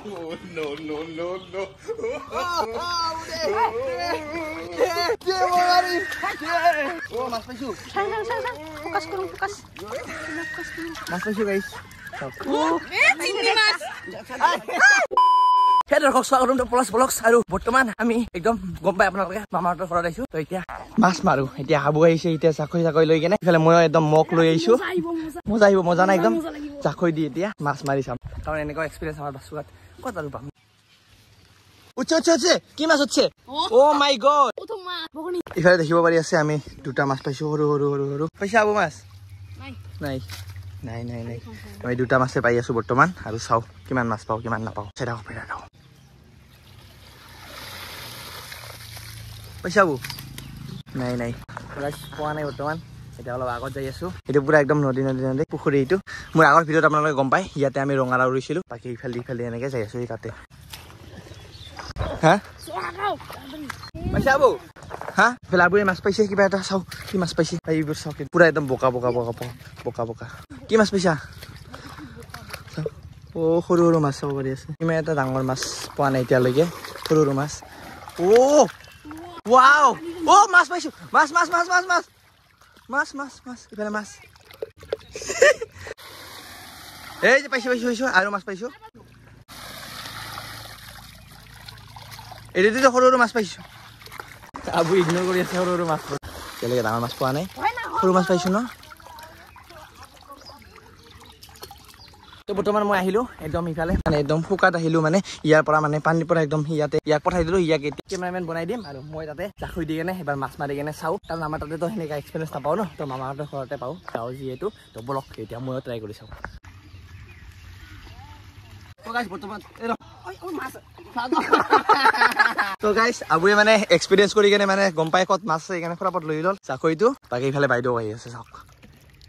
No, no, no, no. মাছ পাইছো। Focus কৰুন, focus. মাছ পাইছো guys. সেই দৰ্শক, স্বাগতম টু পলাশ ব্লগছ। আৰু বৰ্তমান আমি একদম গম পাই আপোনালোকে মামাহঁতৰ ঘৰত আহিছো। তো এতিয়া মাছ মাৰো। এতিয়া হাবু আহিছে, এতিয়া জাকৈ জাকৈ লৈ কেনে। ইফালে ময়ো একদম মক লৈ আহিছো। মজা আহিব, মজা নাই একদম। জাকৈ দি এতিয়া মাছ মাৰি চাম, কাৰণ এনেকুৱা এক্সপিৰিয়েঞ্চ আমাৰ বাচুকাত ক'ত আৰু পাম। উঠছে উঠছে উঠছে, কি মাছ উঠছে! অ' মাই গড! ইফালে দেখিব পাৰি আছে, আমি দুটা মাছ পাইছো, সৰু সৰু সৰু সৰু। পাইছা আবু মাছ? নাই নাই নাই নাই, আমি দুটা মাছে পাই আছো বৰ্তমান। আৰু চাওঁ কিমান মাছ পাওঁ, কিমান নাপাওঁ। চাই থাকক, চাই থাকক। পাইছা আবু? নাই নাই, পোৱা নাই বৰ্তমান। এতিয়া অলপ আগত যাই আছো। এইটো পুৰা একদম নদী নদী নদী পুখুৰী। এইটো মোৰ আগৰ ভিডিঅ'ত আপোনালোকে গম পায়, ইয়াতে আমি ৰঙালাও ৰুইছিলো। বাকী ইফালে ইফালে এনেকে যাই আছো তাতে। হা, পাইছা আবু? হা, ইফালে আবুৱে মাছ পাইছে কিবা এটা। চাওঁ কি মাছ পাইছে। এইবোৰ চাওক, পুৰা একদম বোকা বোকা বোকা বোকা বোকা। কি মাছ পাইছা? অ' সৰু সৰু মাছ চাব পাৰি আছে। ইমান এটা ডাঙৰ মাছ পোৱা নাই এতিয়ালৈকে, সৰু সৰু মাছ। অ' ৱাও! অ' মাছ পাইছো, মাছ মাছ মাছ মাছ মাছ মাছ মাছ মাছ। ইফালে মাছ। এই যে পাইছো পাইছো পাইছো, আৰু মাছ পাইছো। এইটোতো সৰু সৰু মাছ পাইছো। আবু ইগনোৰ কৰি আছে সৰু সৰু মাছ। এতিয়ালৈকে ডাঙৰ মাছ পোৱা নাই, সৰু মাছ পাইছো ন। তো বৰ্তমান মই আহিলো একদম ইফালে, মানে একদম শুকাত আহিলো। মানে ইয়াৰ পৰা, মানে পানীৰ পৰা একদম ইয়াতে ইয়াক পঠাই দিলো। ইয়াক এতিয়া কেমেৰামেন বনাই দিম আৰু মই তাতে জাকৈ দি কেনে এবাৰ মাছ মাৰি কেনে চাওঁ, কাৰণ আমাৰ তাতেতো সেনেকুৱা এক্সপিৰিয়েঞ্চ নাপাওঁ ন। তো মামাহঁতৰ ঘৰতে পাওঁ গাঁও যিহেতু। তো বলক, এতিয়া ময়ো ট্ৰাই কৰি চাওঁ। তো গাইছ, আবুৱে মানে এক্সপিৰিয়েঞ্চ কৰি কেনে মানে গম পাই ক'ত মাছ, সেইকাৰণে ফটাফট লৈ ল'ল জাকৈটো। বাকী ইফালে বাইদেউ আহি আছে, চাওক,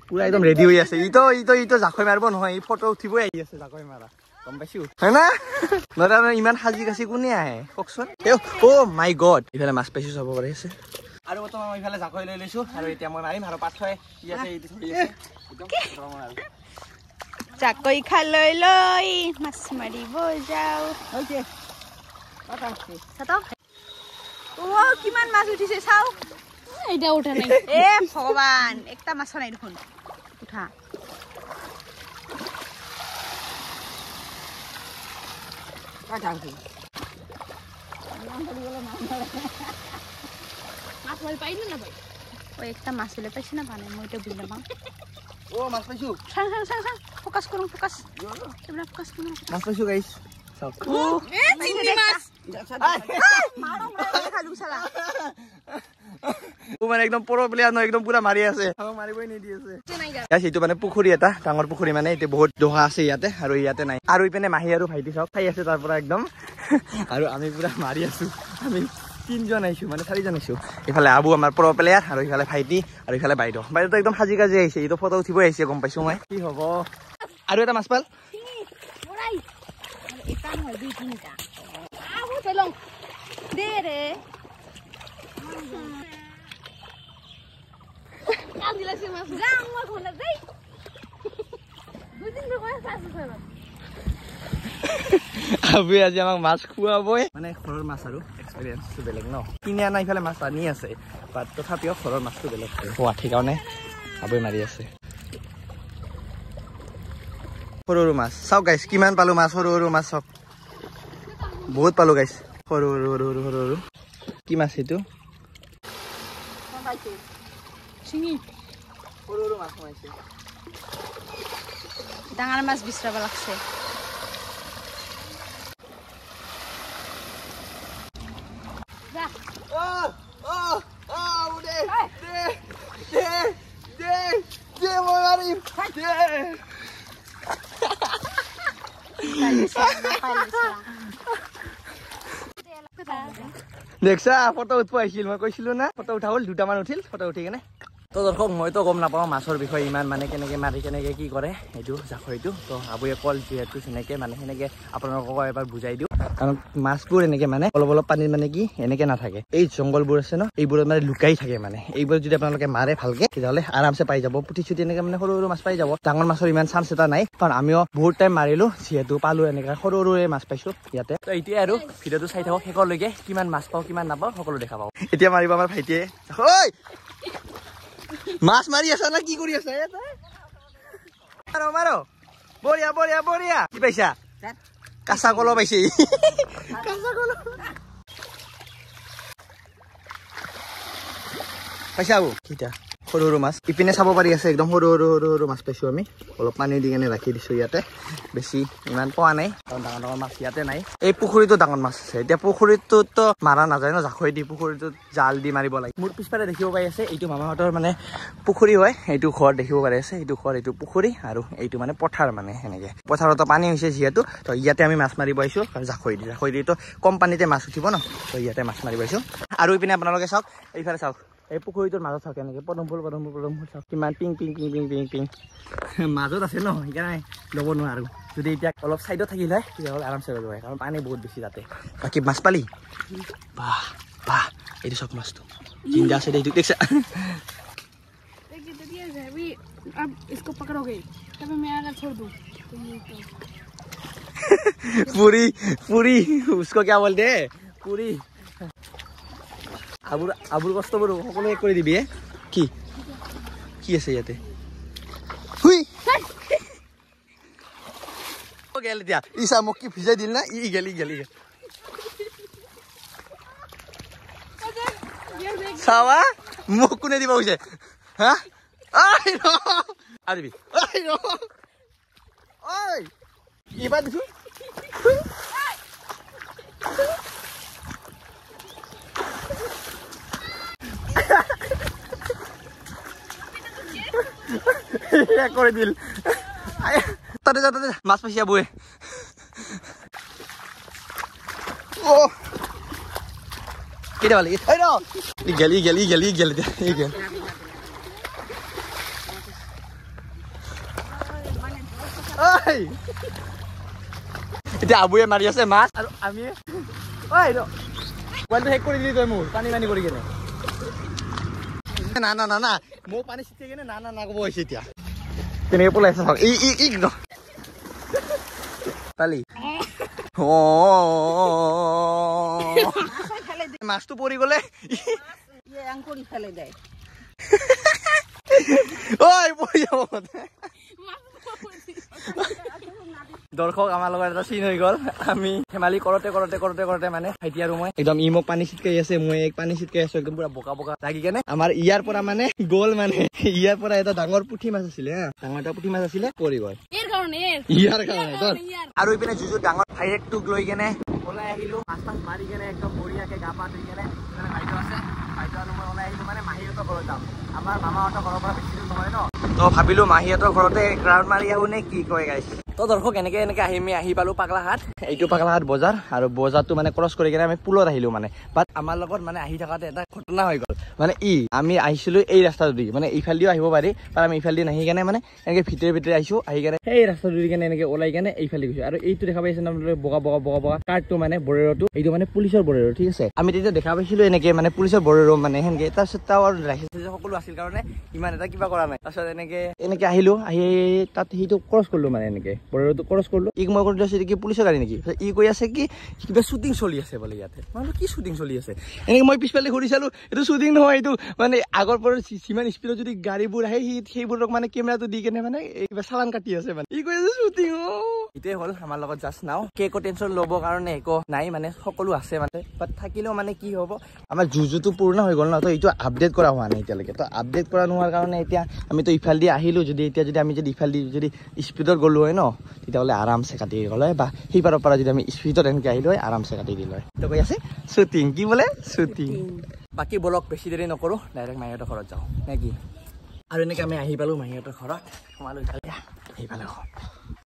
পুৰা একদম ৰেডি হৈ আছে। ইটো ইটো ইটো জাকৈ মাৰিব নহয়, ই ফটো উঠিবই আহি আছে জাকৈ মাৰা। গম পাইছো হয় না? নহ'লে ইমান সাজি কাচি কোনে আহে কওকচোন? অ' মাই গড! ইফালে মাছ পাইছো, চাব পাৰি আছে। আৰু বৰ্তমান মই ইফালে জাকৈ লৈ লৈছো আৰু এতিয়া মই মাৰিম। আৰু পাথৰে ইয়াতে এইটো ধৰি আছে। জাকৈ খালৈ লৈ মাছ মাৰিব যাওঁ। কিমান মাছ উঠিছে চাওঁ। এতিয়া উঠা নাই। এ ভগৱান, একটা মাছ নাই দেখোন উঠা। মাছ মাৰি পাই নে নাপাই? অ, একটা মাছ হলে পাইছে না পানে, মই এতিয়া বুজি নাপাওঁ। অ মাছ পাইছো। চাং চাং চাং চাং, ফোকাস করুন, ফোকাস ক্যামেরা ফোকাস করুন। মাছ পাইছো গাইস, চাওক। মাছ মানে একদম পৰ প্লেয়াৰ ন, একদম পুৰা মাৰি আছে, মাৰিবই নিদি আছে। এইটো মানে পুখুৰী এটা, ডাঙৰ পুখুৰী। মানে এতিয়া বহুত দোহা আছে ইয়াতে আৰু ইয়াতে নাই। আৰু ইপিনে মাহী আৰু ভাইটি চব খাই আছে তাৰ পৰা একদম, আৰু আমি পুৰা মাৰি আছো। আমি তিনজন আহিছো, মানে চাৰিজন আহিছো। ইফালে আবু আমাৰ প্ৰ প্লেয়াৰ, আৰু ইফালে ভাইটি, আৰু ইফালে বাইদেউ। বাইদেউটো একদম সাজি কাজি আহিছে, এইটো ফটো উঠিবই আহিছে, গম পাইছো মই। কি হ'ব? আৰু এটা মাছ পাল। আবুৱে আজি আমাক মাছ খুৱাবই। মানে ঘৰৰ মাছ আৰু এক্সপিৰিয়েঞ্চটো বেলেগ ন। কিনি অনা ইফালে মাছ আনি আছে, বাট তথাপিও ঘৰৰ মাছটো বেলেগ সোৱাদ, সেইকাৰণে আবুৱে মাৰি আছে সৰু সৰু মাছ। চাওক গাইছ, কিমান পালো মাছ, সৰু সৰু মাছ চাওক, বহুত পালো গাইছ, সৰু সৰু সৰু সৰু সৰু সৰু। কি মাছ এইটো? সৰু সৰু মাছ সোমাইছে। ডাঙৰ মাছ বিচাৰিব লাগছে। দেখছা, ফটো উঠব আহিছিল, মই কৈছিলো না। ফটো উঠা হ'ল, দুটামান উঠিল ফটো উঠি কেনে। তো দৰ্শক, মইতো গম নাপাওঁ মাছৰ বিষয়ে ইমান, মানে কেনেকৈ মাৰি কেনেকৈ কি কৰে এইটো জাকৈটো। তো আবুৱে কল যিহেতু সেনেকৈ মানে সেনেকৈ আপোনালোককো এবাৰ বুজাই দিওঁ। কাৰণ মাছবোৰ এনেকে মানে অলপ অলপ পানীত মানে কি এনেকে নাথাকে, এই জংঘলবোৰ আছে ন, এইবোৰত মানে লুকাই থাকে। মানে এইবোৰ যদি আপোনালোকে মাৰে ভালকে তেতিয়াহ'লে আৰামছে পাই যাব। পুঠি চুটি এনেকে মানে সৰু সৰু মাছ পাই যাব। ডাঙৰ মাছৰ ইমান চান্স এটা নাই, কাৰণ আমিও বহুত টাইম মাৰিলো যিহেতু পালো এনেকে সৰু সৰুৱে মাছ পাইছো ইয়াতে। তো এতিয়া আৰু ভিডিঅ'টো চাই থাকক শেষলৈকে, কিমান মাছ পাওঁ কিমান নাপাওঁ সকলো দেখা পাওঁ। এতিয়া মাৰিব আমাৰ ভাইটিয়ে। ঐ মাছ মাৰি আছা না কি কৰি আছা? মাৰো মাৰো, বঢ়িয়া বঢ়িয়া বঢ়িয়া। কি পাইছা? কাঁচা কল পাইছে। কাঁচা কল পাইছা আবু? কেইটা সৰু সৰু মাছ ইপিনে চাব পাৰি আছে, একদম সৰু সৰু সৰু সৰু মাছ পাইছো আমি। অলপ পানী দি কেনে ৰাখি দিছো ইয়াতে, বেছি ইমান পোৱা নাই কাৰণ ডাঙৰ ডাঙৰ মাছ ইয়াতে নাই। এই পুখুৰীটো ডাঙৰ মাছ আছে। এতিয়া পুখুৰীটোতো মাৰা নাযায় ন, জাকৈ দি পুখুৰীটোত জাল দি মাৰিব লাগে। মোৰ পিছফালে দেখিব পাই আছে এইটো মামাহঁতৰ মানে পুখুৰী হয়, এইটো ঘৰ দেখিব পাৰি আছে, এইটো ঘৰ, এইটো পুখুৰী আৰু এইটো মানে পথাৰ। মানে সেনেকে পথাৰতো পানী হৈছে যিহেতু, তো ইয়াতে আমি মাছ মাৰিব আহিছো। কাৰণ জাকৈ দি, জাকৈ দিতো কম পানীতে মাছ উঠিব ন, তো ইয়াতে মাছ মাৰিব আহিছো। আৰু ইপিনে আপোনালোকে চাওক, এইফালে চাওক, এই পুখুৰীটোৰ মাজত চাওক এনেকে পদুম ফুল পদুম ফুল পদুম ফুল চাওক কিমান pink pink pink pink pink pink মাজত আছে ন, সেইকাৰণে ল'ব নোৱাৰো। যদি এতিয়া অলপ চাইডত থাকিল হয় তেতিয়াহ'লে আৰামছে ল'ব হয়, কাৰণ পানী বহুত বেছি তাতে। বাকী মাছ পালি? বাহ বাহ, এইটো চাওক মাছটো জিন্দা আছে, এইটো দেখিছা? পুৰি পুৰি उसको क्या बोलते हैं? পুৰি। আবুৰ আবুৰ কষ্টবোৰ সকলো শেষ কৰি দিবি। কি কি আছে ইয়াতে? হুই গেল এতিয়া ইচা মোক কি ভিজাই দিল না, ই গেল ই গেল ই গেল। চাবা মোক কোনে দিব কৈছে? হা দিবি এইবাৰ দিছো। কৰি দিল। তাতে যা, তাতে মাছ পাইছি আবুৱে। কেইটা পালি? গেল ই গেল ই গেল ই গেল ই গেল। এতিয়া আবুৱে মাৰি আছে মাছ আৰু আমি পোৱালিটো শেষ কৰি দিলি তই মোৰ পানী পানী কৰি কেনে। না না না না, মোৰ পানী ছিটিয়াই কেনে না না না ক'ব হৈছে এতিয়া। কেনেকে পলাই আছে চাওক। ই ই ই পালি মাছটো পৰি গ'লে ঐ পৰি যাব। দৰ্শক আমাৰ লগত এটা চিন হৈ গ'ল। আমি ধেমালি কৰোতে কৰোতে কৰোতে কৰোতে মানে ভাইটি আৰু মই একদম ই মোক পানী ছিটকাই আছে, মই এক পানী ছিটকাই আছো, একদম পুৰা বোকা বোকা লাগি কেনে আমাৰ ইয়াৰ পৰা মানে গ'ল। মানে ইয়াৰ পৰা এটা ডাঙৰ পুঠি মাছ আছিলে, হা ডাঙৰ এটা পুঠি মাছ আছিলে, পৰি গ'ল ইয়াৰ কাৰণে। আৰু ইপিনে যুঁজু ডাঙৰ ভাইৰেকটোক লৈ কেনে ওলাই আহিলো, মাছ তাছ মাৰি কেনে একদম বঢ়িয়াকে গা পা ধুই কেনে। ভাইটো আছে, ভাইটো আৰু মই ওলাই আহিলো মানে মাহীহঁতৰ ঘৰত যাম। আমাৰ মামাহঁতৰ ঘৰৰ পৰা বেছি দূৰ নহয় ন, তো ভাবিলো মাহীহঁতৰ ঘৰতে গ্ৰাউণ্ড মাৰি আহো নে কি কয় গাইছ। তো দৰ্শক এনেকে এনেকে আহি আমি আহি পালো পাগলাহাট। এইটো পাগলাহাট বজাৰ আৰু বজাৰটো মানে ক্ৰছ কৰি কেনে আমি পুলত আহিলো মানে। বাট আমাৰ লগত মানে আহি থকাতে এটা ঘটনা হৈ গ'ল। মানে ই আমি আহিছিলো এই ৰাস্তাটো দি, মানে এইফালেদিও আহিব পাৰি, তাৰ আমি এইফালেদি নাহি কেনে মানে এনেকে ভিতৰে ভিতৰে আহিছো, আহি কেনে সেই ৰাস্তাটো দি কেনে এনেকে ওলাই কেনে এইফালে গৈছো। আৰু এইটো দেখা পাইছে আপোনালোকে বগা বগা বগা বগা কাৰ্ডটো মানে বৰেৰটো, এইটো মানে পুলিচৰ বৰেৰ, ঠিক আছে। আমি তেতিয়া দেখা পাইছিলো এনেকে মানে পুলিচৰ বৰেৰ মানে সেনেকে। তাৰপিছত তাৰ আৰু লাইচেঞ্চ সকলো আছিল কাৰণে ইমান এটা কিবা কৰা নাই। তাৰপিছত এনেকে এনেকে আহিলো, আহি তাত সেইটো ক্ৰছ কৰিলো মানে এনেকে বৰেৰটো ক্ৰছ কৰিলো। ইক মই কৰি আছো কি পুলিচৰ গাড়ী নেকি, ই কৈ আছে কি কিবা শ্বুটিং চলি আছে বোলে ইয়াতে। মই কি শ্বুটিং চলি আছে? এনেকে মই পিছফালে ঘূৰি চালো, এইটো শ্বুটিং নহয়, এইটো মানে আগৰ পৰা সিমান স্পীডত যদি গাড়ীবোৰ আহে সেইবোৰক মানে কেমেৰাটো দি কেনে মানে কিবা চালান কাটি আছে মানে। ই কৈ আছে শ্বুটিং। এইটোৱে হ'ল আমাৰ লগত জাষ্ট নাও। একো টেনশ্যন ল'বৰ কাৰণে একো নাই মানে, সকলো আছে মানে। বাট থাকিলেও মানে কি হ'ব, আমাৰ যুঁজুটো পুৰণা হৈ গ'ল ন, তো এইটো আপডেট কৰা হোৱা নাই এতিয়ালৈকে। তো আপডেট কৰা নোহোৱাৰ কাৰণে এতিয়া আমিতো ইফালেদি আহিলোঁ, যদি এতিয়া যদি আমি যদি ইফালেদি যদি স্পীডত গ'লো হয় ন, তেতিয়াহ'লে আৰামছে কাটি গ'ল হয়, বা সেইপাৰৰ পৰা যদি আমি স্পীডত এনেকৈ আহিলোঁ হয় আৰামছে কাটি দিলোঁ হয়। তো কৈ আছে শ্বুটিং, কি বোলে শ্বুটিং। বাকী বলক বেছি দেৰি নকৰোঁ, ডাইৰেক্ট মাহীহঁতৰ ঘৰত যাওঁ নে কি। আৰু এনেকৈ আমি আহি পালোঁ মাহীহঁতৰ ঘৰত, সোমালোঁ ইফালে, আহি পালোঁ।